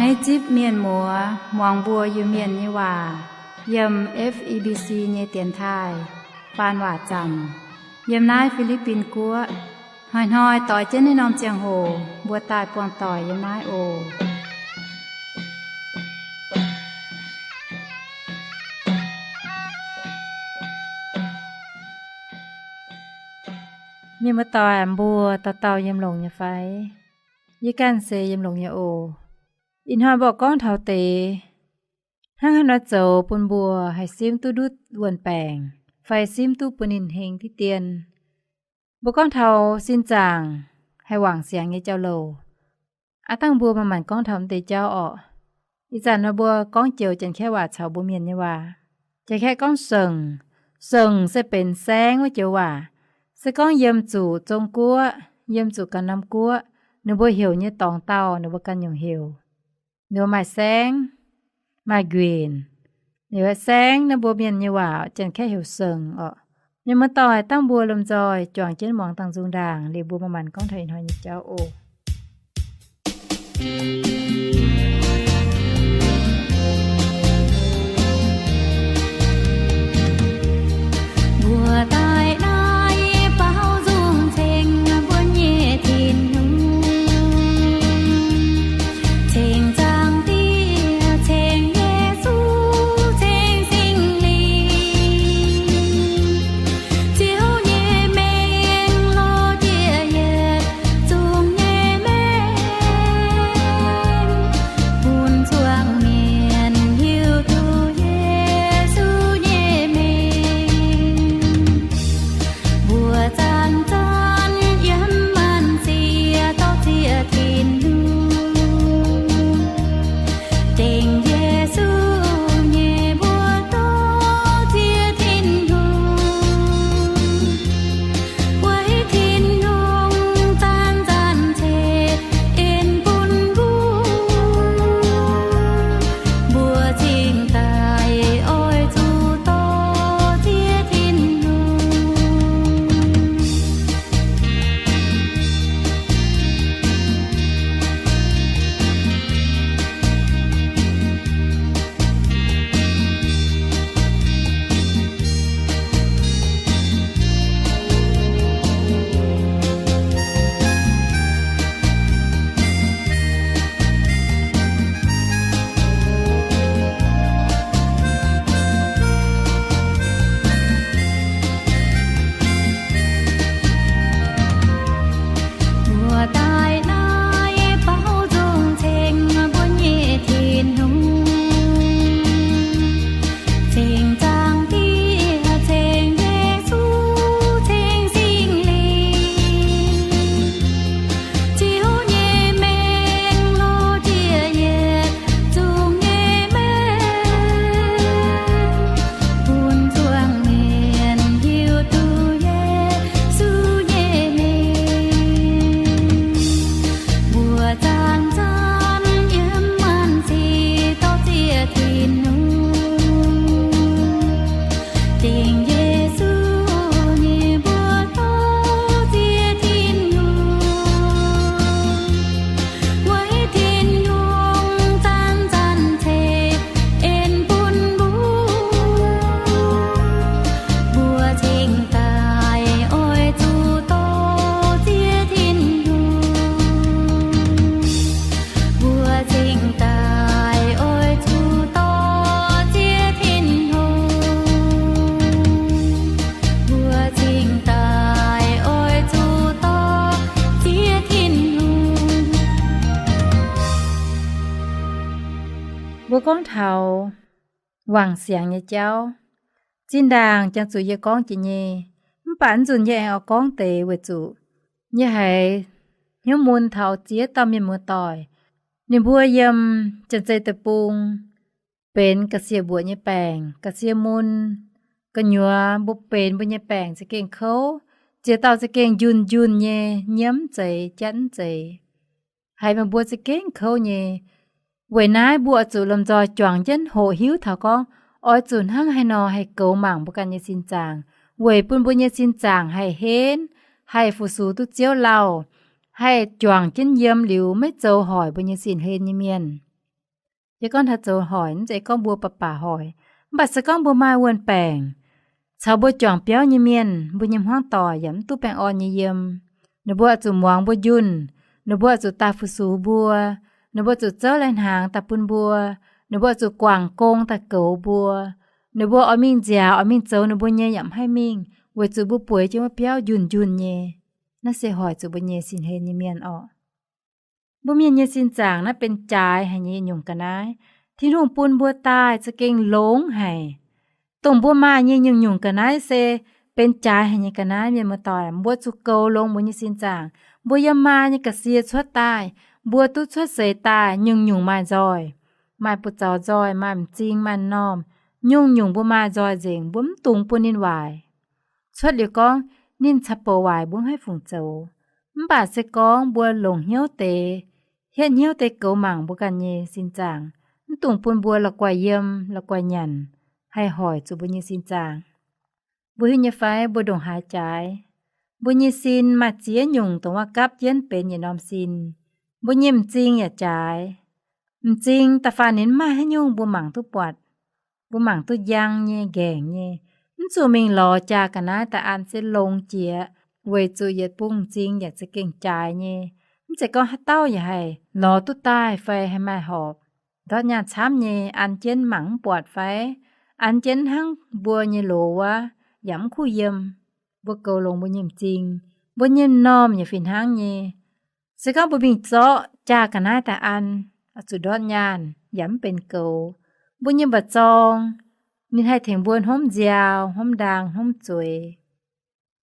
Hneiv zipv mienh muoz muangx mbuo Iu-Mienh nyei waac yiem F E B C nyei dienx taaih faan waac zanc yiem naaiv Fi^li^bin Guoqv. Hnoi-hnoi doix jienv naaiv norm ziangh hoc mbuo daaih buangh doic yiem naaiv oc. Mienh muoz-doic, mbuo dauh dauh yiem longx nyei fai? Yie ganh se yiem longx nyei oc. Ih hnoi mbuo gorngv taux deix hnangv haaix nor zoux bun mbuo haih simv duqv ndutv wuon-baengc fai simv duqv bun ninh heng diqv dien. Mbuo gorngv taux sin zaangc haih wangc siangx nyei jauv-louc. Aav dangh mbuo maaih maanc gorngv taux m'deix jauv orqc. Ih zanc nor mbuo gorngv joux Janx-Kaeqv waac caux mbuo Mienh nyei waac. Janx-Kaeqv gorngv 省, 省 se benx saengv wuov joux waac. Se gorngv yiem zuqc Zong-Guoqv, yiem zuqc ganh norm guoqv, ninh mbuo heuc nyei dorngx dauh ninh mbuo ganh nyungc heuc. Ninh mbuo maaih saengv, maaih nquenc. Liuz saengv naaiv mbuo Mienh nyei waac Janx-Kaeqv heuc 省 orqc. Mienh muoz-doic, dangh mbuo lomh nzoih juangc jienv muangx dangh nzung ndaangc liuz mbuo maaih maanc gorngv taux ih hnoi nyei jauv oc. Mbuo daaih naaiv baaux nzung ceng mbuo nyei Tin-Hungh, ceng Zaangc Diex, ceng Yesu, ceng Singx Lingh. Ziouv nyei mengh lorz jiex yietc zungv nyei mengh, bun zuangx mienh hiuv duqv Yesu nyei mengh. Mbuo zanc-zanc yiem maanc siec dorh ziex Tin-Hungh, dengx Yesu nyei mbuox dorh ziex Tin-Hungh. Weic Tin-Hungh zanc-zanc ceix en bun mbuo, mbuo cingx daaih oix zuqc dorh ziex Tin-Hungh. Mbuo daaih naaiv baaux nzung ceng mbuo nyei Tin-Hungh, ceng Zaangc Diex, ceng Yesu, ceng Singx Lingh. Ziouv nyei mengh lorz jiex yietc zungv nyei mengh, bun zuangx mienh hiuv duqv Yesu nyei mengh. Mbuo zanc-zanc yiem maanc siec dorh ziex Tin-Hungh, dengx Yesu nyei mbuox dorh ziex Tin-Hungh. Weic Tin-Hungh zanc-zanc ceix en bun mbuo, mbuo cingx daaih oix zuqc dorh ziex Tin-Hungh. Mbuo cingx daaih oix zuqc dorh ziex Tin-Hungh. Mbuo cingx daaih oix zuqc dorh ziex Tin-Hungh. Mbuo gorngv taux wangc siangx nyei jauv. Zinh ndaangc jangx zuqc yie gorngv jiex nyei, mv baac naaiv nzunc yie aengx oix gorngv deix weic zuqc yie haiz hnyouv mun taux ziex dauh mienh muoz-doic. Ninh mbuo yiem Janx-Zei Deic-Bung benx ga'sie mbuoqc nyei baengc, ga'sie mun, gu'nyuoz mbuo benx mbuo nyei baengc za'gengh kouv, ziex dauh za'gengh njunh-njunh nyei, nyiemv mv zeiz, jatv mv zeiz. Haiz meih mbuo za'gengh kouv nyei. Weic naaiv mbuo oix zuqc lomh nzoih juangc jienv hoqc hiuv taux gorngv oix zuqc hnangv haaix nor haih goux mangc mbuo ganh nyei sin zaangc, weic bun mbuo nyei sin zaangc haih henv, haih fu-sux duqv Ziouv lauh, haih juangc jienv yiem liuz maiv zoux hoic mbuo nyei sin hlen nyei mienh. Yie gorngv taux zoux hoic, mv zeiz gorngv mbuo baac baac hoic. Mv baac se gorngv mbuo maaih wuon-baengc caux mbuo juangc biauv nyei mienh, mbuo nyei hmuangv doic yaac mv duqv baengh orn nyei yiem. Ninh mbuo oix zuqc muangx mbuo njunh. Ninh mbuo oix zuqc daaih fu-sux mbuo. Ninh mbuo zuqc zouv lai-hnaangx daaih bun mbuo. Ninh mbuo oix zuqc guangc gong daaih goux mbuo. Ninh mbuo oix mingh nziaaux, oix mingh zoux ninh mbuo nyei yaac mv haih mingh, weic zuqc mbuo bueix jienv wuov biauv njunh njunh nyei. Naaiv se hoic zuqc mbuo nyei sin-hlen nyei mienh orqc. Mbuo mienh nyei sin zaangc naaiv benx jaaix haic nyei nyungc ga'naaiv. Tin-Hungh bun mbuo daaih za'gengh longx haic. Dongh mbuo maaih nyei nyungc-nyungc ga'naaiv se benx jaaix haic nyei ga'naaiv. Mienh muoz-doic, mbuo zuqc goux longx mbuo nyei sin zaangc. Mbuo yiem maa nyei ga'sie cuotv daaih, mbuo duqv cuotv seix daaih nyungc-nyungc maaih nzoih, maaih buoz-zaux nzoih, maaih m'zing, maaih m'normh. Nyungc-nyungc mbuo maaih nzoih nzengc, mbuo mv dungx bun ninh waaic. Cuotv liuz gorngv ninh caux bouc waaic mbuo mv haih fungc zoux. Mv baac se gorngv mbuo longc hnyouv deix, hietv hnyouv deix goux mangc mbuo ganh nyei sin zaangc, mv dungx bun mbuo la'guaih yiem la'guaih nyanc, haih hoic zuqc mbuo nyei sin zaangc. Mbuo hiuv nyei fai mbuo ndongc haaix jaaix? Mbuo nyei sin maaih ziex nyungc dongh wuov gapv jienv benx yietc norm sin. Mbuo nyei m'zing yaac jaaix. M'zing da'faanh ninh mv maaih haaix nyungc mbuo mangc duqv buatc. Mbuo mangc duqv njang nyei, nqaengc nyei. Mv zuqc mingh lorz jaa ga'naaiv daaih an se longx jiex, weic zuqc yietc bung m'zing yaac za'gengh jaaix nyei. Mv zeiz gorngv haaix dauh yaac haih lorz duqv daaih fai haih maaih horpc. Ndortv nyaanh camv nyei, an jienv mangc mv buatc fai an jienv hnangv mbuo nyei loz wuov yaac mv kuv yiem. Mbuo goux longx mbuo nyei m'zing, mbuo nyei m'normh yaac fih hnangv nyei. Se gorngv mbuo mingh zorqv jaa ga'naaiv daaih an, zuqc ndortv nyaanh yaac mv benx goux. Mbuo nyei mba'zorng, ninh haih tengx mbuo hnomv nziaaux, hnomv ndaang, hnomv zueiz.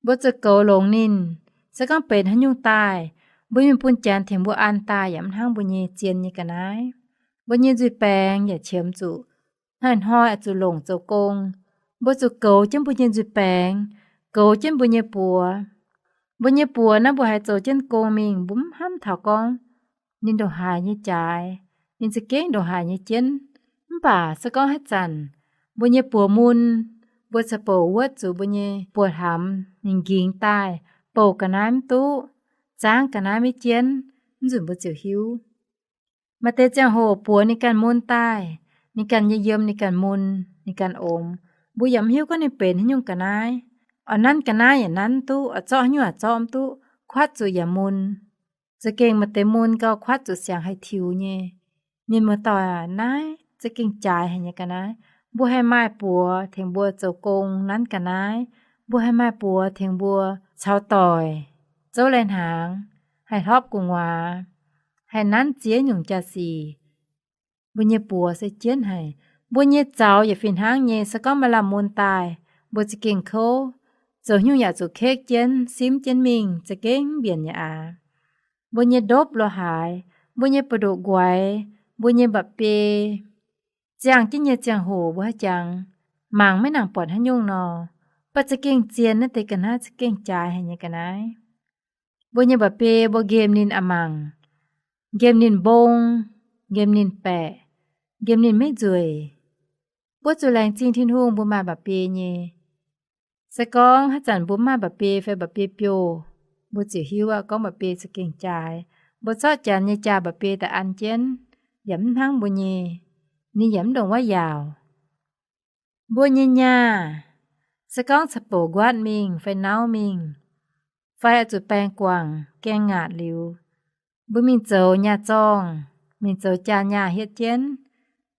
Mbuo zuqc goux longx ninh. Se gorngv benx haaix nyungc daaih, mbuo mingh bun Janx tengx mbuo an daaih yaac mv hnangv mbuo nyei zien nyei ga'naaiv. Mbuo nyei nzuih baengx yaac qiemx zuqc hnoi-hnoi oix zuqc longc zoux gong. Mbuo zuqc goux jienv mbuo nyei nzuih baengx, goux jienv mbuo nyei buoz. Mbuo nyei buoz naaiv mbuo haiz zoux jienv gong mingh, mbuo mv hnamv taux gorngv ninh ndongc haaix nyei jaaix, ninh za'gengh ndongc haaix nyei jienv. Mv baac se gorngv haaix zanc mbuo nyei buoz mun, mbuo caux bouc wuotv zuqc mbuo nyei buoz-hlaamx ninh nqingx daaih, bouc ga'naaiv mv duqv, zaangv ga'naaiv maiv jienv, mv nzunc mbuo ziouc hiuv. Maaih deix ziangh hoc buoz ninh ganh mun daaih, ninh ganh nyei yiem ninh ganh mun, ninh ganh omx. Mbuo yaac mv hiuv gorngv ninh benx haaix nyungc ga'naaiv. Oix nanv ga'naaiv yaac nanv mv duqv, oix zorqv haaix nyungc yaac zorqv mv duqv, kuatv zuqc yaac mun. Za'gengh maaih deix mun gauh kuatv zuqc siangx haih tiux nyei. Mienh muoz-doic aac, naaiv za'gengh jaaix haic nyei ga'naaiv. Mbuo haih maaih buoz tengx mbuo zoux gong nanv ga'naaiv. Mbuo haih maaih buoz tengx mbuo caux doic zouv lai-hnaangx, haih hlopv gu'nguaaz, haih nanv ziex nyungc jaa-sic. Mbuo nyei buoz se jienv haic. Mbuo nyei zaux yaac fih hnangv nyei. Se gorngv maaih lamh mun daaih, mbuo za'gengh kouv, zoux haaix nyungc yaac zuqc kekv jienv, simv jienv mingh, za'gengh mbienc nyei aqv. Mbuo nyei ndopv lo haaix, mbuo nyei buoz-ndoqv nquaix, mbuo nyei mba'biei, ziangh jienv nyei ziangh hoc mbuo haiz jangx, mangc maiv nangc buatc haaix nyungc nor, mv baac za'gengh zien naaiv deix ga'naaiv za'gengh jaaix haic nyei ga'naaiv. Mbuo nyei mba'biei mbuo nqemh ninh a'mangc, nqemh ninh mbong, nqemh ninh baeqc, nqemh ninh maiv nzueic. Mbuo zuqc laengz zingh Tin-Hungh mbuo maaih mba'biei nyei. Se gorngv haaix zanc mbuo mv maaih mba'biei fai mba'biei biouv, mbuo ziouc hiuv aqv gorngv mba'biei za'gengh jaaix. Mbuo zorqv Janx nyei jaa mba'biei daaih an jienv, yaac mv hnangv mbuo nyei. Ninh yaac mv ndongc wuov yaauc. Mbuo nyei nyaah, se gorngv caux bouc nquatv mingh fai nauv mingh, fai oix zuqc baeng guangc gaeng ngaatc liuz, mbuo mingh zoux nyaah zorngh, mingh zoux jaa nyaah hietv jienv,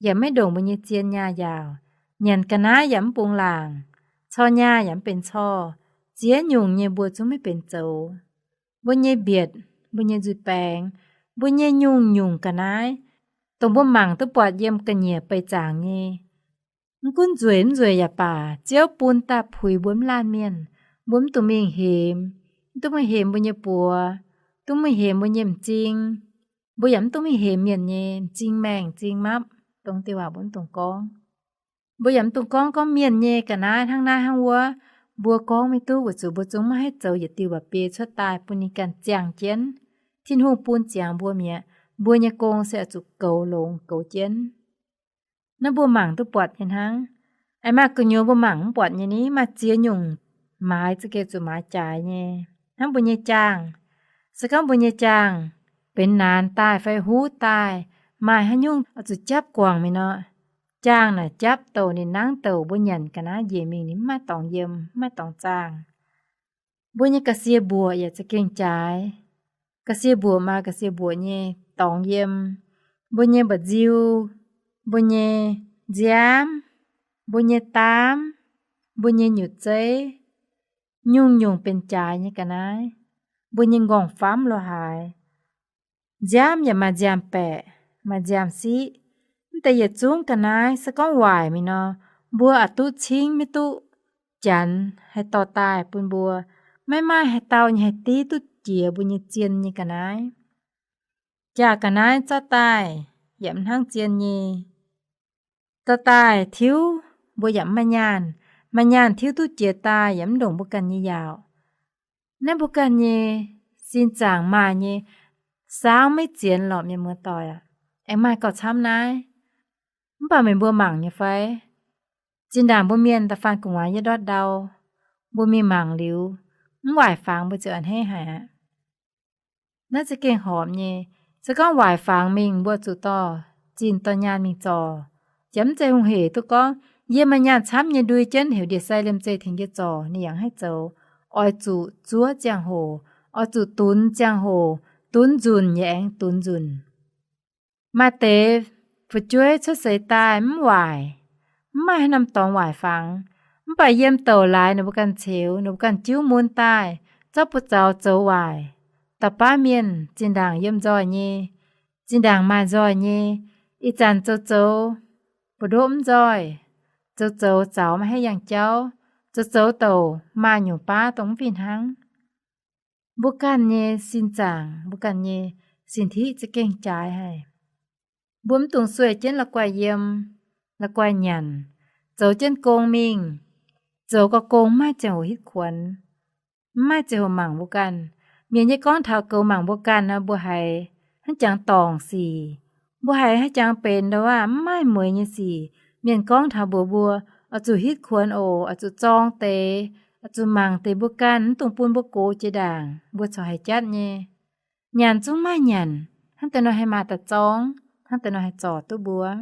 yaac maiv ndongc mbuo nyei zien nyaah yaauc. Nyanc ga'naaiv yaac mv bungx laangc, cor nyaah yaac mv benx cor, ziex nyungc nyei mbuo zungv maiv benx zoux. Mbuo nyei mbietc, mbuo nyei nzuih baengx, mbuo nyei nyungc-nyungc ga'naaiv, dongh mbuo mangc duqv buatc yiem ga'nyiec beic zaangc nyei, mv gunv nzueic mv nzueic yaac baac, Ziouv bun daaih puix mbuo mv laanh mienh. Mbuo mv dungx mingh hemx, mv dungx mingh hemx mbuo nyei buoz, mv dungx mingh hemx mbuo nyei m'zing. Mbuo yaac mv dungx mingh hemx mienh nyei m'zing maengh m'zing mapv, dongh diuh waac mbuo mv dungx gorngv. Mbuo yaac mv dungx gorngv, gorngv mienh nyei ga'naaiv hnangv naaiv hnangv wuov. Mbuo gorngv maiv duqv weic zuqc mbuo zungv maiv haih zoux yietc diuh mba'biei cuotv daaih bun ninh ganh ziangh jienv. Tin-Hungh bun ziangx mbuo mi'aqv. Mbuo nyei gong se oix zuqc goux longx goux jienv. Naaiv mbuo mangc duqv buatc nyei hnangv. Aengx maaih gu'nyuoz mbuo mangc mv buatc nyei ni, maaih ziex nyungc maaiz za'gengh zuqc maaiz jaaix nyei. Hnangv mbuo nyei jaangh. Se gorngv mbuo nyei jaangh benx naanx daaih fai huv daaih, maaih haaix nyungc oix zuqc japv guangc mingh nor, jaangh naaic japv douc ninh nangv douc, mbuo nyanc ga'naaiv njiec mingh ninh mv maaih dorngx yiem, mv maaih dorngx zaangh. Mbuo nyei ga'sie mbuoqc yaac za'gengh jaaix. Ga'sie mbuoqc maaih ga'sie mbuoqc nyei dorngx yiem. Mbuo nyei mba'nziu, mbuo nyei nziaamv, mbuo nyei daamv, mbuo nyei nyutc zeiv, nyungc-nyungc benx jaaix nyei ga'naaiv. Mbuo nyei nqorngv-famv lo haaix, nziaamv yaac maaih nziaamv-baeqc, maaih nziaamv-siqv. Mv deix yietc zungv ga'naaiv se gorngv waaic mingh nor, mbuo a'duqv cingv maiv duqv Janx haih dorh daaih bun mbuo. Maiv maaih haaix dauh nyei haih div duqv jiex mbuo nyei zien nyei ga'naaiv. Jaax ga'naaiv zorqv daaih yaac mv hnangv zien nyei. Dorh daaih tiuv mbuo yaac mv maaih nyaanh. Maaih nyaanh tiuv duqv jiex daaih yaac mv ndongc mbuo ganh nyei yaauc. Naaiv mbuo ganh nyei sin zaangc maaih nyei saauv maiv zienx lorqc, mienh muoz-doic aac. Aengx maaih gauh camv naaiv. Mv baac meih mbuo mangc nyei fai? Zinh ndaangc mbuo mienh da'faanh gu'nguaaz yie ndortv ndau, mbuo mingh mangc liuz, mv waaic fangx mbuo ziouc a'hneiv haic aqv. Naaiv za'gengh horpc nyei. Se gorngv waaic fangx mingh mbuo zuqc dorh zinh dorh nyaanh mingh zorc. Jiex mv zeiz hungh heic duqv gorngv, yie maaih nyaanh camv nyei ndui jienv heuc ndie-sai liemh zeih tengx yie zorc, ninh yaac haih zoux. Oix zuqc zuov ziangh hoc, oix zuqc dunx ziangh hoc, dunx nzunc yaac aengx dunx nzunc. Maaih deix fu'jueiv cuotv seix daaih mv waaic, mv maaih haaix norm dorngx waaic fangx, mv baac yiem douc laaix ninh mbuo ganh ceux, ninh mbuo ganh jiuv mun daaih, zorqv buoz-zaux zoux waaic. Da'baav mienh zinh ndaangc yiem nzoih nyei, zinh ndaangc maaih nzoih nyei, ih zanc zoux zoux mbu'ndopv mv nzoih, zoux zoux zaux maiv haih yangh jauv, zoux zoux douc maaih nyungc baav dongh mv fih hnangv. Mbuo ganh nyei sin zaangc, mbuo ganh nyei sin-tiqv za'gengh jaaix haic. Mbuo mv dungx sueih jienv la'guaih yiem, la'guaih nyanc, zoux jienv gong mingh. Zoux gau gong mv maaih ziangh hoc hitv kuonx, mv maaih ziangh hoc mangc mbuo ganh. Mienh nyei gorngv taux goux mangc mbuo ganh nor, mbuo haiz hnangv jangx dorngc sic. Mbuo haiz hnangv jangx benx ndo aav mv maaih mueiz nyei sic. Mienh gorngv taux mbuox mbuo, oix zuqc hitv kuonx oc, oix zuqc zorng deix, oix zuqc mangc deix mbuo ganh, mv dungx bun mbuo gox jiex ndaangc, mbuo corc haiz jatv nyei. Nyanc zungv maaih nyanc, hnangv deix nor haih maaih da'zorng, hnangv deix nor haih zorc duqv mbuo.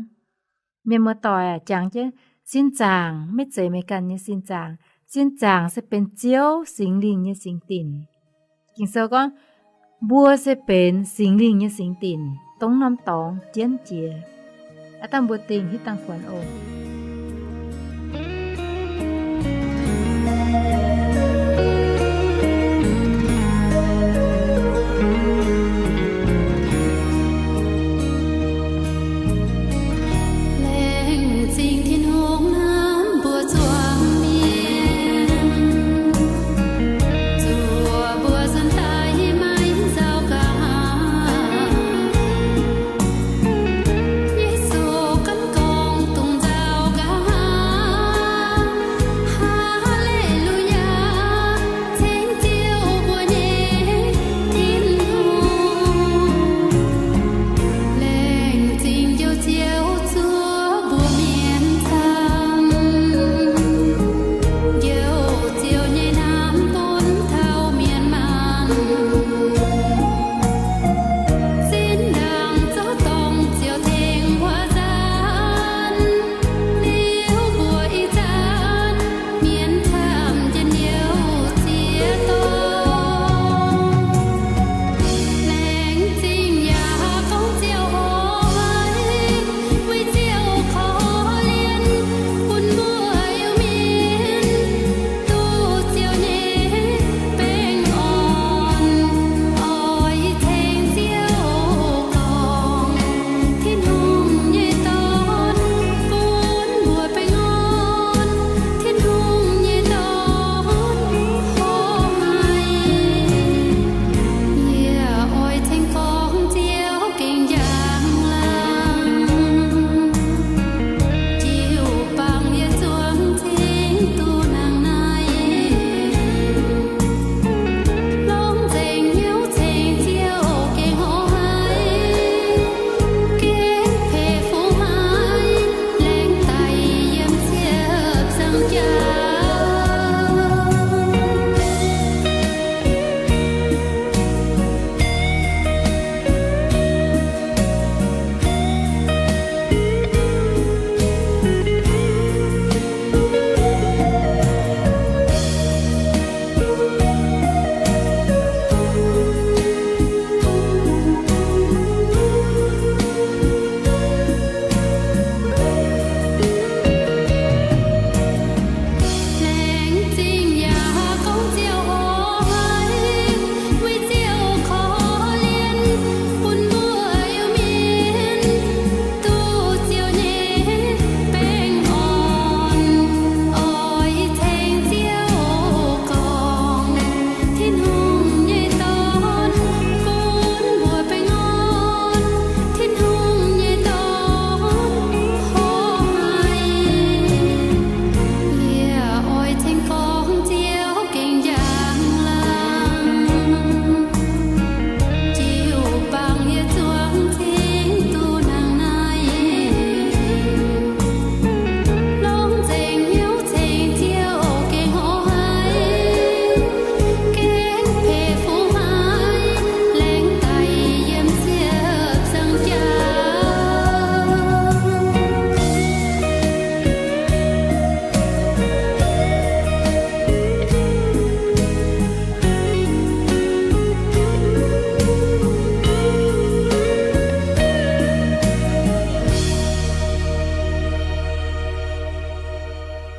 Mienh muoz-doic aac, jangx jienv sin zaangc maiv zeiz meih ganh nyei sin zaangc. Sin zaangc se benx Ziouv Singx Lingh nyei singx dinc. Ging-Sou gorngv, mbuo se benx Singx Lingh nyei singx dinc, dongh norm dorngx jienv jiex. Aav dangh mbuo dingh hitv dangh kuonx oc.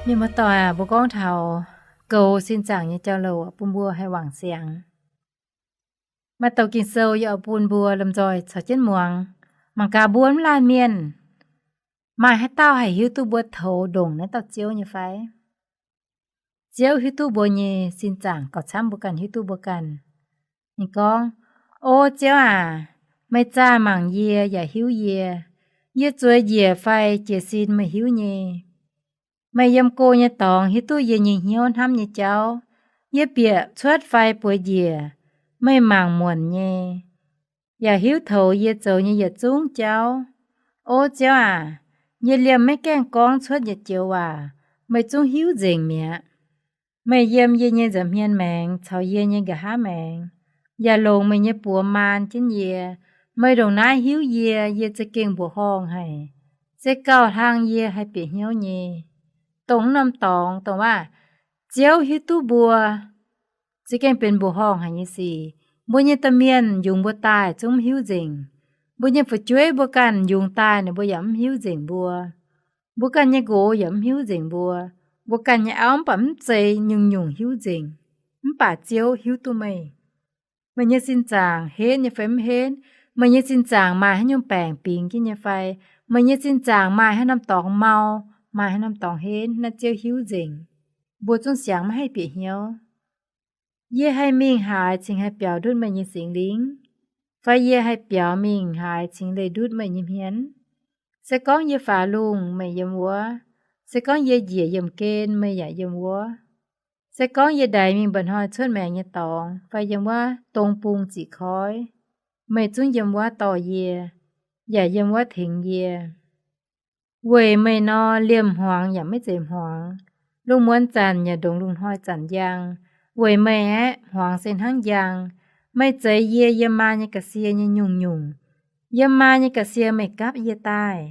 Mienh muoz-doic aac, mbuo gorngv taux goux sin zaangc nyei jauv-louc bun mbuo haih wangc siangx. Maaih douc Ging-Sou yie oix bun mbuo lomh nzoih caux jienv muangx. Mangc gaax mbuo mv laanh mienh maaih haaix dauh haih hiuv duqv mbuo toux ndongc naaiv dauh Ziouv nyei fai? Ziouv hiuv duqv mbuo nyei sin zaangc gauh camv mbuo ganh hiuv duqv mbuo ganh. Ninh gorngv, O Ziouv aac, meih zaah mangc yie yaac hiuv yie. Yie zueiz njiec fai jiez sin meih hiuv nyei. Meih yiem go nyei dorngx hiuv duqv yie nyei hnyouv hnamv nyei jauv. Yie bieqc cuotv fai bueix njiec, meih mangc muonc nyei, yaac hiuv toux yie zoux nyei yietc zungv jauv. O Ziouv aac, yie liemh maiv gaengh gorngv cuotv yietc joux waac, meih zungv hiuv nzengc mi'aqv. Meih yiem yie nyei nza'hmien maengx caux yie nyei nqa'haav maengx, yaac longc meih nyei buoz maan jienv yie. Meih ndongc naaiv hiuv yie, yie za'gengh mbuoqc horngh haic. Se gauh hlang yie haih bieqc hnyouv nyei. Dongh wuov norm dorngx, dongh waac, Ziouv hiuv duqv mbuo za'gengh benx mbuoqc horngh haic nyei sic. Mbuo nyei domh mienh yungz mbuo daaih zungv mv hiuv nzengc. Mbuo nyei fu'jueiv mbuo ganh yungz daaih ninh mbuo yaac mv hiuv nzengc mbuo. Mbuo ganh nyei nqox yaac mv hiuv nzengc mbuo. Mbuo ganh nyei auv mv baac mv zeiz nyungc-nyungc hiuv nzengc. Mv baac Ziouv hiuv duqv meih. Meih nyei sin zaangc henv nyei fai mv henv? Meih nyei sin zaangc maaih haaix nyungc baengc bingx jienv nyei fai? Meih nyei sin zaangc maaih haaix norm dorngx mau, maaih haaix norm dorngx henv, naaiv Ziouv hiuv nzengc. Mbuo zungv siangx maiv haih bieqc hnyouv. Yie haih mingh haaix cingx haih biaux ndutv meih nyei Singx Lingh? Fai yie haih biaux mingh haaix cingx leih ndutv meih nyei hmien? Se gorngv yie faaux lungh, meih yiem wuov. Se gorngv yie njiec yiemh gen, meih yaac yiem wuov. Se gorngv yie ndaix mingh mba'hnoi cuotv maengx nyei dorngx fai yiem wuov dong bung ziqc koiv, meih zungv yiem wuov dorh yie, yaac yiem wuov tengx yie. Weic meih nor, liemh hmuangx yaac maiv zeiz hmuangx, lungh muonz zanc yaac ndongc lungh hnoi zanc njang. Weic meih aeqv, hmuangx se hnangv njang. Meih zeix yie yiem maa nyei ga'sie nyei nyungc-nyungc. Yiem maa nyei ga'sie meih gapv yie daaih.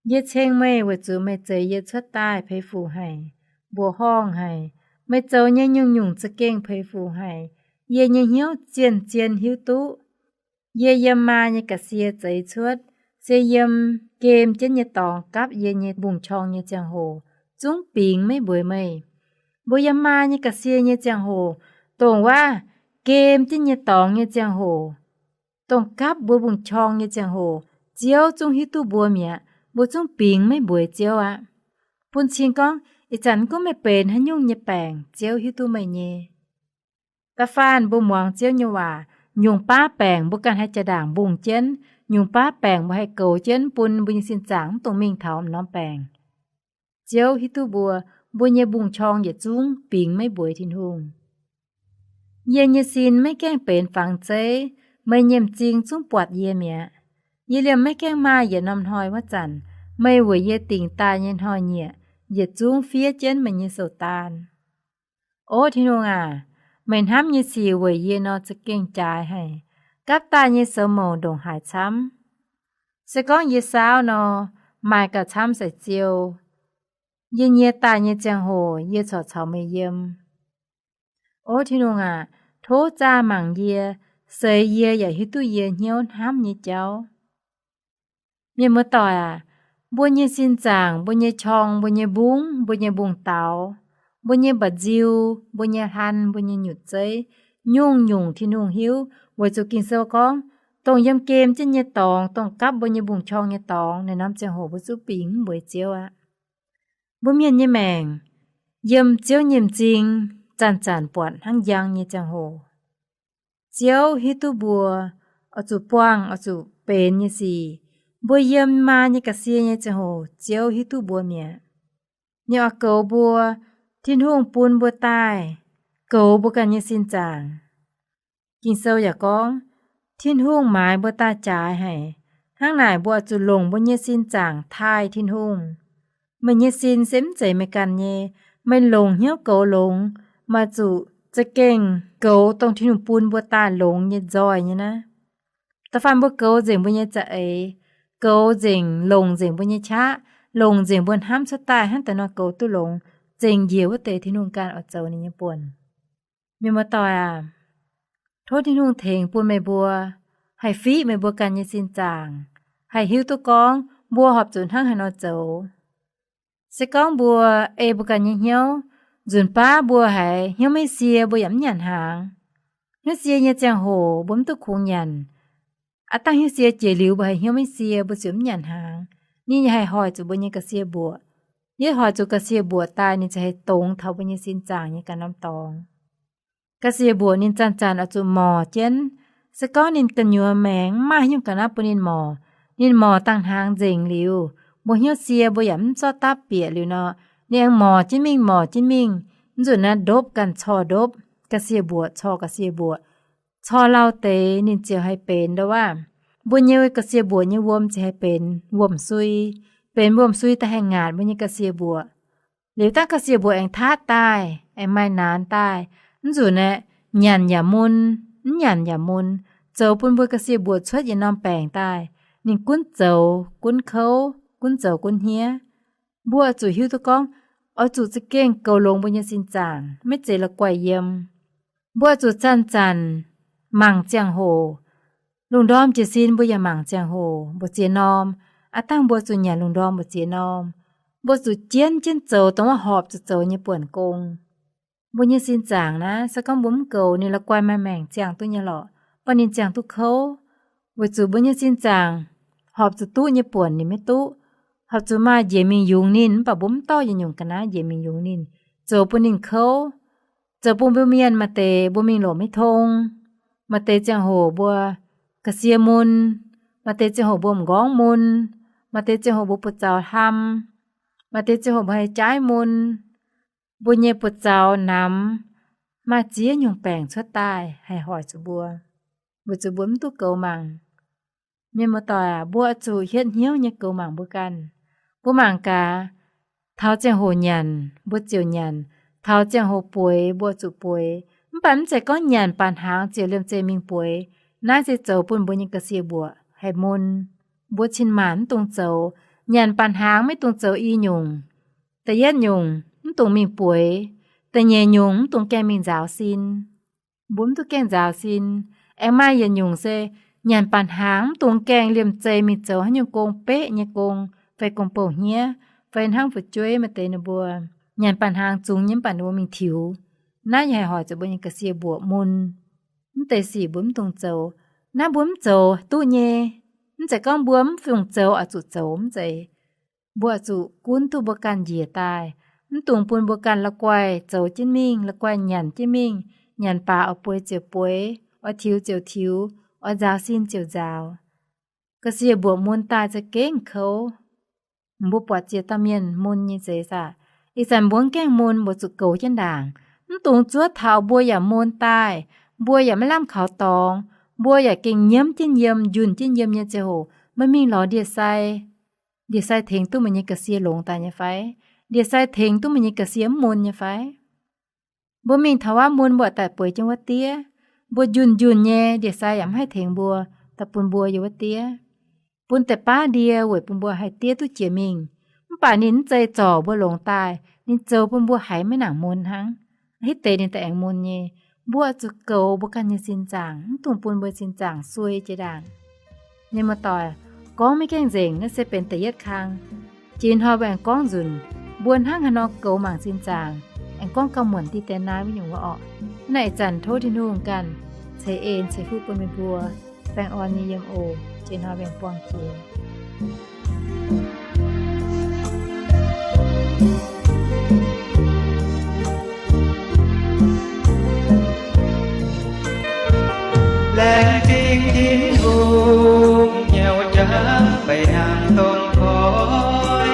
Yie ceng meih weic zuqc meih zeix yie cuotv daaih peix fuc haic, mbuoqc horngh haic. Meih zoux nyei nyungc-nyungc za'gengh peix fuc haic. Yie nyei hnyouv zien-zien hiuv duqv yie yiem maa nyei ga'sie zeix cuotv, se yiem gem jienv nyei dorngx gapv yie nyei mbungv-qorng nyei ziangh hoc, zungv bingx maiv mbueix meih. Mbuo yiem maa nyei ga'sie nyei ziangh hoc, dongh waac gem jienv nyei dorngx nyei ziangh hoc, dongh gapv mbuo mbungv-qorng nyei ziangh hoc, Ziouv zungv hiuv duqv mbuo mi'aqv. Mbuo zungv bingx maiv mbueix Ziouv aqv. Bun cing gorngv, ih zanc gunv meih benx haaix nyungc nyei baengc, Ziouv hiuv duqv meih nyei. Da'faanh mbuo muangx Ziouv nyei waac, nyungc baav baengc mbuo ganh haih jaa-ndaangc mbungh jienv, nyungc baav baengc mbuo haih goux jienv bun mbuo nyei sin zaangc mv dungx mingh taux m'norm baengc. Ziouv hiuv duqv mbuo, mbuo nyei mbungv-qorng yietc zungv bingx maiv mbueix Tin-Hungh. Yie nyei sin maiv gaengh benx fangx zeiv, meih nyei m'zing zungv buatc yie mi'aqv. Yie liemh maiv gaengh maaih yietc norm hnoi wuov zanc, meih weic yie dingc daaih nyei hnoi-nyieqc yietc zungv fiev jienv meih nyei sou-daan. O Tin-Hungh aac, meih hnamv nyei sic weic yie nor za'gengh jaaix haic, gapv daaih nyei soux mouc ndongc haaix camv. Se gorngv yie saauv nor, maaih gauh camv sai-ziou. Yie nyie daaih nyei ziangh hoc yie corc caux meih yiem. O Tin-Hungh aac, tov zaah mangc yie, seix yie yaac hiuv duqv yie hnyouv hnamv nyei jauv. Mienh muoz-doic aac, mbuo nyei sin zaangc, mbuo nyei qorng, mbuo nyei mbungv, mbuo nyei mbungv-daux, mbuo nyei mba'nziu, mbuo nyei hlan, mbuo nyei nyutc zeiv, nyungc-nyungc Tin-Hungh hiuv. Weic zuqc Ging-Sou gorngv, dongh yiem gem jienv nyei dorngx, dongh gapv mbuo nyei mbungv-qorng nyei dorngx, naaiv norm ziangh hoc mbuo zungv bingx mv mbueix Ziouv aqv. Mbuo mienh nyei maengc yiem Ziouv nyei m'zing zanc-zanc buatc hnangv njang nyei ziangh hoc. Ziouv hiuv duqv mbuo oix zuqc buangh, oix zuqc benx nyei sic. Mbuo yiem maa nyei ga'sie nyei ziangh hoc Ziouv hiuv duqv mbuo mi'aqv. Ninh oix goux mbuo. Tin-Hungh bun mbuo daaih goux mbuo ganh nyei sin zaangc. Ging-Sou yaac gorngv, Tin-Hungh maaiz mbuo daaih jaaix haic. Hnangv naaic mbuo oix zuqc longc mbuo nyei sin zaangc taaih Tin-Hungh. Meih nyei sin se mv zeiz meih ganh nyei. Meih longc hnyouv goux longx, meih zuqc za'gengh goux dongh Tin-Hungh bun mbuo daaih longx nyei nzoih nyei naaiv. Da'faanh mbuo goux nzengc mbuo nyei za'eix, goux nzengc, longc nzengc mbuo nyei qaqv, longc nzengc mbuo hnamv cuotv daaih hnangv deix nor goux duqv longx, zengc njiec wuov deix Tin-Hungh ganh oix zoux ninh nyei buonc. Mienh muoz-doic aac, tov Tin-Hungh tengx bun meih mbuo, haih fiqv meih mbuo ganh nyei sin zaangc, haih hiuv duqv gorngv mbuo horpc zuqc hnangv haaix nor zoux. Se gorngv mbuo ei mbuo ganh nyei hnyouv, nzunc baav mbuo haiz hnyouv maiv sie, mbuo yaac mv nyanc hnaangx. Hnyouv sie nyei ziangh hoc mbuo mv duqv kungx nyanc. Aav dangh hnyouv sie jiex liuz, mbuo haiz hnyouv maiv sie, mbuo ziouc mv nyanc hnaangx. Ninh yaac haih hoic zuqc mbuo nyei ga'sie mbuoqc. Yie hoic zuqc ga'sie mbuoqc daaih, ninh ziouc haih dongz taux mbuo nyei sin zaangc nyei ganh norm dorngx. Ga'sie mbuoqc ninh zanc-zanc oix zuqc morc jienv. Se gorngv ninh gu'nyuoz maengx mv maaih haaix nyungc ga'naaiv bun ninh morc, ninh morc dangh hnaangx nzengc liuz, mbuo hnyouv sie mbuo yaac mv zorqv dapv bieqc liuz nor, ninh aengx morc jienv mingh, morc jienv mingh. Mv nzunc naaiv ndopv ganh corc ndopv, ga'sie mbuoqc corc ga'sie mbuoqc, corc lauh deix ninh ziouc haih benx ndouv waac. Mbuo nyei ga'sie mbuoqc nyei wuom ziouc haih benx wuom-sui. Benx wuom-sui daaih haih ngaatc mbuo nyei ga'sie mbuoqc. Liuz dangh ga'sie mbuoqc aengx taatv daaih, aengx maaih naanx daaih, mv nzunc aeqv, nyanc yaac mun, mv nyanc yaac mun, zoux bun mbuo ga'sie mbuoqc cuotv yietc norm baengc daaih. Ninh gunv zoux gunv kouv, gunv zoux gunv hniev. Mbuo oix zuqc hiuv duqv gorngv, oix zuqc za'gengh goux longx mbuo nyei sin zaangc, maiv zeiz la'guaih yiem. Mbuo oix zuqc zanc-zanc mangc ziangh hoc. Lungh ndorm jiez sin mbuo yaac mangc ziangh hoc mbu'ziex norm. Aav dangh mbuo zuqc nyanc lungh ndorm mbu'ziex norm, mbuo zuqc jienv jienv zoux dongh wuov horpc zuqc zoux nyei buonc gong. Mbuo nyei sin zaangc naaiv, se gorngv mbuo mv goux, ninh la'guaih maaih maengc ziangh duqv nyei lorqc, mv baac ninh ziangh duqv kouv, weic zuqc mbuo nyei sin zaangc horpc zuqc duqv nyei buonc ninh maiv duqv. Horpc zuqc maaih njiec mingh yungz ninh, mv baac mbuo mv dorh yietc nyungc ga'naaiv njiec mingh yungz ninh, zoux bun ninh kouv. Zoux bun mbuo mienh maaih deix mbuo mingh longc maiv tong, maaih deix ziangh hoc mbuo ga'sie mun, maaih deix ziangh hoc mbuo m'nqorngv mun, maaih deix ziangh hoc mbuo buoz-zaux hlam, maaih deix ziangh hoc mbuo haih jaaiv mun. Mbuo nyei buoz-zaux namx, maaih ziex nyungc baengc cuotv daaih haih hoic zuqc mbuo, weic zuqc mbuo mv duqv goux mangc. Mienh muoz-doic aac, mbuo oix zuqc hietv hnyouv nyei goux mangc mbuo ganh. Mbuo mangc gaax, taux ziangh hoc nyanc mbuo ziouc nyanc, taux ziangh hoc bueix mbuo zuqc bueix. Mv baac mv zeiz gorngv nyanc baac hnaangx ziouc liemh zeih mingh bueix. Naaiv se zoux bun mbuo nyei ga'sie mbuoqc haih mun. Mbuo cin-maanc mv dungx zoux. Nyanc baac hnaangx maiv dungx zoux i nyungc. Da'yietv nyungc, mv dungx mingh bueix. Da'nyeic nyungc, mv dungx gaengh mingh nzaaux sin. Mbuo mv duqv gaengh nzaaux sin. Aengx maaih yietc nyungc se nyanc baac hnaangx mv dungx gaengh liemh zeih mingh zoux haaix nyungc gong, beqv nyei gong, fai gong-bou hniev, fai hnangv fu'jueiv maaih deix ninh mbuo nyanc baac hnaangx zungx nyei mv baac ninh mbuo mingh tiux. Naaiv yaac haih hoic zuqc mbuo nyei ga'sie mbuoqc mun. Mv deix sic mbuo mv dungx zoux. Naaiv mbuo mv zoux duqv nyei. Mv zeiz gorngv mbuo mv fungc zoux oix zuqc zoux, mv zeiz. Mbuo oix zuqc gunv duqv mbuo ganh njiec daaih, mv dungx bun mbuo ganh la'guaih zoux jienv mingh, la'guaih nyanc jienv mingh, nyanc baac oix bueix ziouc bueix, oix tiux ziouc tiux, oix nzaaux sin ziouc nzaaux. Ga'sie mbuoqc mun daaih za'gengh kouv. Mbuo buatc ziex dauh mienh mun nyei zeix saah? Ih zanc mbuo mv gaengh mun, mbuo zuqc goux jienv ndaangc. Mv dungx zuov taux mbuo yaac mun daaih, mbuo yaac maiv lamh kaux dorngx, mbuo yaac gengh nyiemv jienv yiem, njunh jienv yiem nyei ziangh hoc, meih mingh lorz ndie-sai. Ndie-sai tengx duqv meih nyei ga'sie longx daaih nyei fai? Ndie-sai tengx duqv meih nyei ga'sie mv mun nyei fai? Mbuo mingh taux wuov mun mbuo daaih bueix jienv wuov diev. Mbuo njunh njunh nyei, ndie-sai yaac mv haih tengx mbuo, daaih bun mbuo yiem wuov diev. Bun deix baav ndie weic bun mbuo haih diev duqv jiex mingh. Mv baac ninh mv zeiz zorc mbuo longx daaih, ninh zoux bun mbuo haiz maiv nangc mun hnangv. Hitv deix ninh daaih aengx mun nyei. Mbuo zuqc goux mbuo ganh nyei sin zaangc, mv dungx bun mbuo sin zaangc suei jiex ndaangc. Mienh muoz-doic, gorngv maiv gaengh nzengc, naaiv se benx da'yietv kang. Jiex hnoi mbuo aengx gorngv nzunc, mbuo hnangv haaix nor goux mangc sin zaangc, aengx gorngv gauh muonc diqv dien naaiv wuov nyungc wuov orqc. Hnangv naaic ih zanc tov Tin-Hungh ganh ceix en ceix fuqv bun meih mbuo, baengh orn nyei yiem oc. Jiex hnoi mbuo aengx buangh jiex. Laengz zingh Tin-Hungh nyei jauv mbenc hnyangx dongh koi,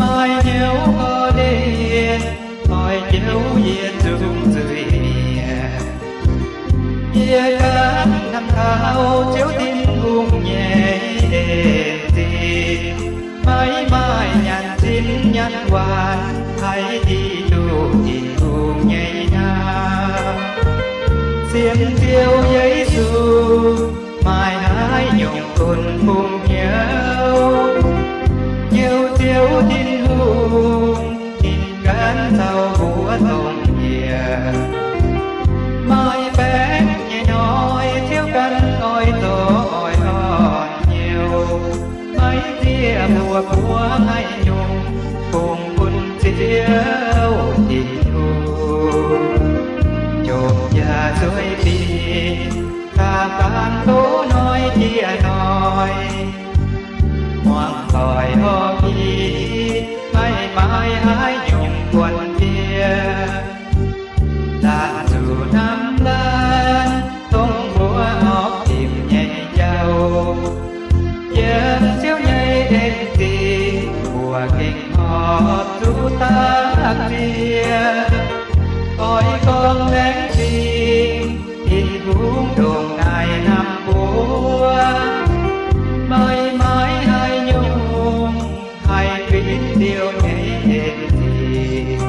maaih hnyouv korv-lienh, oix joux yie zungv zuiz mi'aqv. Yie ganh hnamv taux Ziouv Tin-Hungh nyei en zinh, maiv maaih nyanc zinh nyanc waanc, haih hiuv duqv Tin-Hungh nyei hnamv. Sienx Ziouv Yesu, maaih haaix nyungc bun bung hnyouv, hnyouv Ziouv Tin-Hungh, ninh ganh caux mbuo dongh yie. Maaih baengc nyei hnoi, Ziouv ganh oix zorc oix orn hnyouv, maiv zieqv mbuo mbuo haaix nyungc bungx bun Ziouv Tin-Hungh, jomc yaac zueiz dingc, da'faanh doz hnoi jiex hnoi, muangx doic horpc i, maiv maaih haaix nyungc buonc jiex. Laanh zuqc hnamv laanh, dongh mbuo horpc dimc nyei jauv. Yiem Ziouv nyei en-zingh, mbuo gengh horpc zuqc dapv ziex. Oix gorngv laengz zingh, Tin-Hungh ndongc naaic hnamv mbuo, maiv maaih haaix nyungc haih fingx Ziouv nyei en-zingh.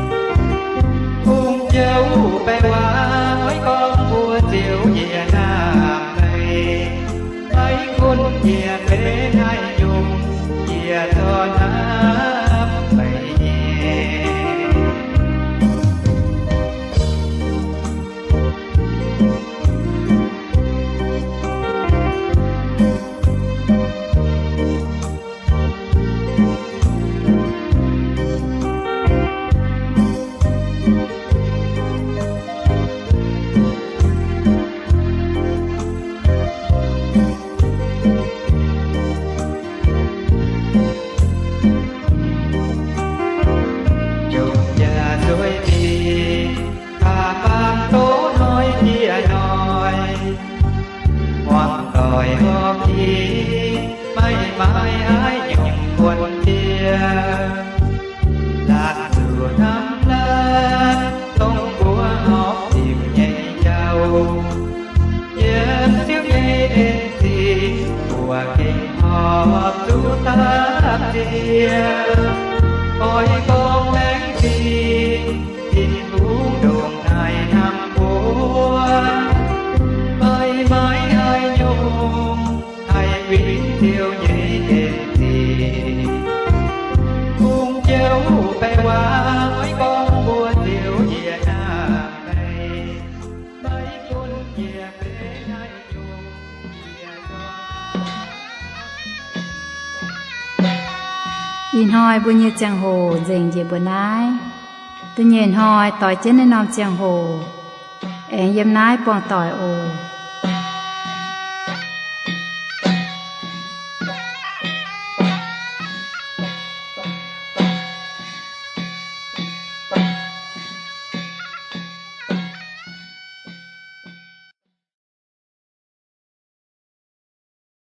Hungh jouv baeqc waac oix gorngv mbuo ziouc yie hnamv meih, maiv gunv yie benx haaix nyungc, yie zorqv hnamv meih nyei. Jomc yaac zueiz dingc, da'faanh doz hnoi jiex hnoi, muangx doic horpc i, maiv maaih haaix nyungc buonc jiex. Laanh zuqc hnamv laanh, dongh mbuo horpc dimc nyei jauv. Yiem Ziouv nyei en-zingh, mbuo gengh horpc zuqc dapv ziex. Oix gorngv laengz zingh, Tin-Hungh ndongc naaic hnamv mbuo, maiv maaih haaix nyungc haih fingx Ziouv nyei en-zingh. Hungh jouv baeqc waac oix gorngv mbuo ziouc yie hnamv meih, maiv gunv yie benx haaix nyungc. Ih hnoi mbuo nyei ziangh hoc nzengc njiec mbuo naaiv. Da'nyeic hnoi doix jienv naaiv norm ziangh hoc aengx yiem naaiv buangh doic oc.